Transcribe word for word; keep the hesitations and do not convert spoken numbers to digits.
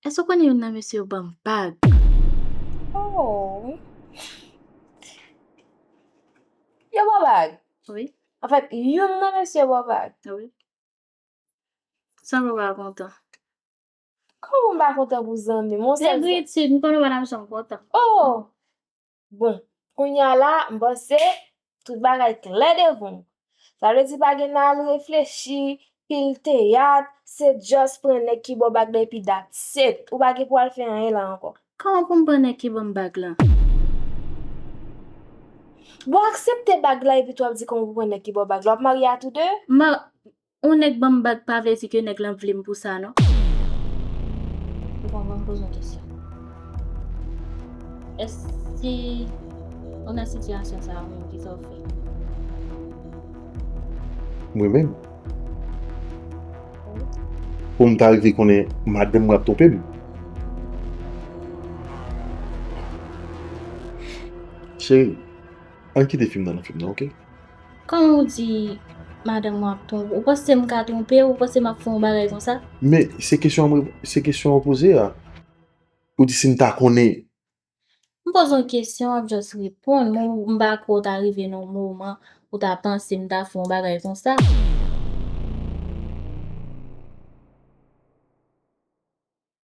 Èske w konnen youn nan mesye yo ban m bag? Oh. Yo ba w bag? Wi. Anfèt, youn nan mesye ba w bag? Wi. Sa w pa kontan? Kòman m pa kontan pou zanmi m? Yon sèl Negritid, m konnen w pa t ap janm kontan. Oh! Bon, kounye a la, m panse tout bagay klè devan w. Sa vle di pa gen nan al reflechi, pil teyat, se just pran nèg ki ba w bag la epi that's it. Ou pa gen pou al fè anyen la ankò. Kòman pou m pran nèg ki ban m bag la? Bon, aksepte bag la epi tou ap di kòman pou pran nèg ki ba w bag la. W ap marye a tou de? Ma, yon nèg ban m bag pa vle di ke nèg lan vle m pou sa, non. Bon, ban m poze yon kesyon. Èske ou nan sitiyasyon sa a menm, kisa w fè? Mwen menm. Pou m ta rive konnen madanm mwen ap twonpe m. Cheri, ann kite fim nan nan fim nan, oke? Kòman w di madanm mwen ap twonpe w? Ou panse m ka twonpe w? Ou panse m ap fè yon bagay konsa? Men se kesyon an mwen, se kesyon an poze a. Ou di si m ta konnen. M poze yon kesyon, w ap just reponn. Mwen, m pa kwè w ta rive nan yon moman ou ta panse m ta fè yon bagay konsa.